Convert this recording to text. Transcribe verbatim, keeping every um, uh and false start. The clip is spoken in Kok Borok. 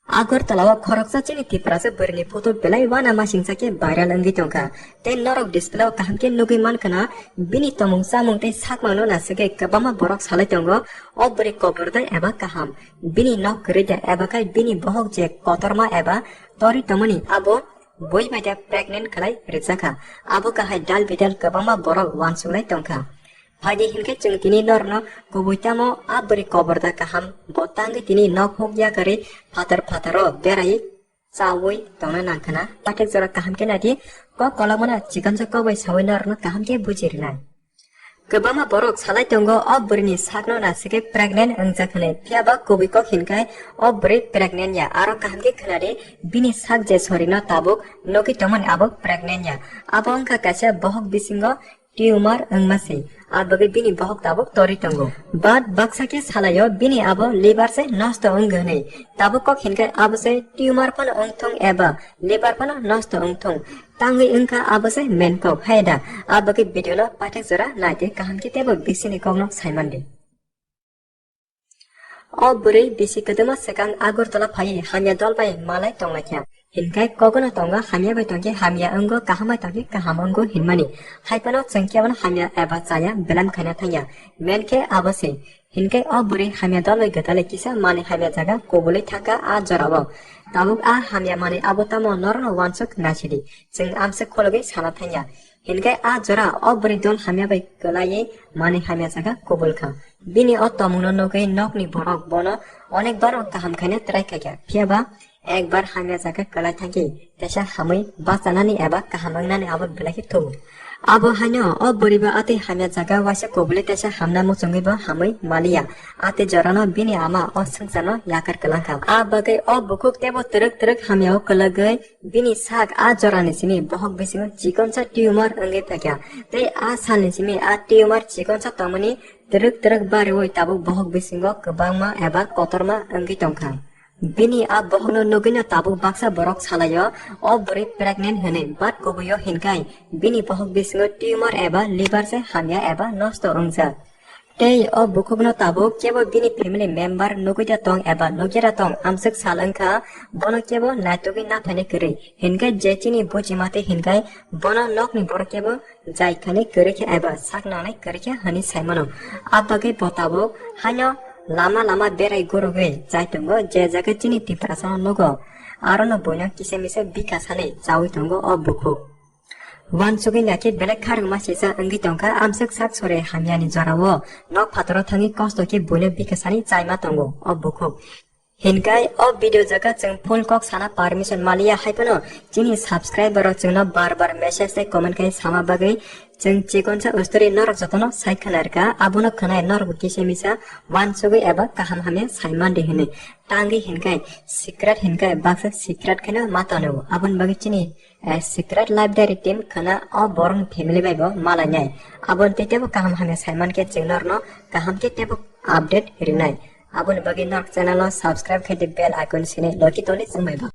Agartala o khoroksa chini Tiprasa bwrwini photo belai wana masingcha khe viral wngwi tongkha. Tei norok display o kaham khe nugwi mankha na, bini tomung chamung tei sakmano naisingwi kwbangma borok salai tongo, o bwrwi kobor da eba kaham, bini nok kwrwi da eba khai bini bohok je kotorma eba tori tongmani abo bui bai da pregnant khlai rijak kha. Abo kahai dal bidal kwbangma borok uansuk lai tongkha. Phaidi hinkhe chwng tini norno kubui tamo a bwrwi kobor da kaham, bo tangwi tini nok huk yakarwi phatar phataro berai chaui tongna nangkhana. Paithak jora kaham khe naidi, kok kolokmano chikonsa kok bai saui norno kaham khe buji rwnai. Kwbangma borok salai tongo o bwrwini sakno naisingwi pregnant wngjak hwnwi, phiyaba kubui kok hinkhai o bwrwi pregnant ya, aro kaham khe khwnadi bini sak je sorino tabuk nugwi tongmani abo pregnant ya. Abo wngkha kaisa bohok bisingo tumor wngma se, a bagwi bini bohok tabuk torwi tongo. But baksa khe salaio bini abo liver se nosto wngwi hwnwi. Tabuk kok hinkhe abo se tumor phano wngthung eba liver phano nosto wngthung, tangwi wngkha abo se main kok. Hai da, a bagwi video no paithak jora naidi kaham khe teibo bisini kokno saimandi. O bwrwi bisi kwdwma swkang Agartala phaiwi hamya dol bai malai tonglaikha. Hinkhe kogono tongo hamya bai tongkhe hamya wngo, kaham bai tongkhe kaham wngo hinmani. Haiphano chwng kebono hamya eba chaya belem khaina thangya. Main khe abo se. Hinkhe o bwrwi hamya dol bai gwdalwi kisa manwi hamya jaga kubulwi thangkha a jorao. Tabuk a hamya manwi abo tamo norokno uansuk naisidi. Chwng amswk khologwi sana thangya. Hinkhe a jora o bwrwi dol hamya bai kwlaiwi manwi hamya jaga kubul kha. Bini o tongmungno nugwi nokni borok bono onek bar kaham khaina try khaikha, phiyaba ekbar hamya jaga kwlai thangkhe teisa hamwi bachanani eba kaham wngnani abo belai khe thugo. Abo haino o bwrwibo atwi hamya jaga waisa kubulwi teisa hamna muchungwibo hamwi maliya. Atwi jorano bini ama o swngcharno yakar kwlangkha. A bagwi o bukhuk teibo twrwk twrwk hamyao kwlwgwi bini sak a jorani simi bohok bisingo chikonsa tumor wngwi phaikha. Tei a salni simi a tumor chikonsa tongmani twrwk twrwk bariwi tabuk bohok bisingo kwbangma eba kotorma wngwi tongkha. Bini a bohokno nugwino tabuk baksa borok salaio o bwrwi pregnant hwnwi, but kubuio hinkhai bini bohok bisingo tumor eba liver se hamya eba nosto wngjak. Tei o bukhukno tabuk kebo bini family member nugwi da tong eba nukya da tong, amswk sal wngkha bono kebo naitugwi naphainai kwrwi. Hinkhe je chini bujima tei hinkhai bono nokni borok kebo jaikhani kwrwi khe eba sak nangnai kwrwi khe hwnwi saimano. A bagwi bo tabuk haino lama lama berai gurugwi chai tongo, je jaga chini Tiprasano nugo. Arono buino kisa misa bikha sani chaui tongo o bukhuk. Uansugwi naikhe belai kharwngma sisa wngwi tongkha, amswk sak sore hamyani jorao nok phataro thangwi kosto khe buino bikha sani chaima tongo o bukhuk. Hinkhai o video jaga chwng full kok sana permission maliya, haiphano chini subscriber rok chwngno bar bar message tei comment khai sama bagwi chwng chikonsa story norok jotono sai khwna rwkha, abono khwnai norokbo kisa misa uansugwi eba kaham hamya sai mandi hinwi. Tangwi hinkhai secret hinkhai baksa secret khaino ma tongo, aboni bagwi chini eh, secret library team khwna o borokni family bai bo malainai. Aboni tei teibo kaham hamya saiman khe chwng norokno kaham khe teibo update rinai. Aboni bagwi norok channel o subscribe khe di, bell icon sini loki toni chwng bai bo.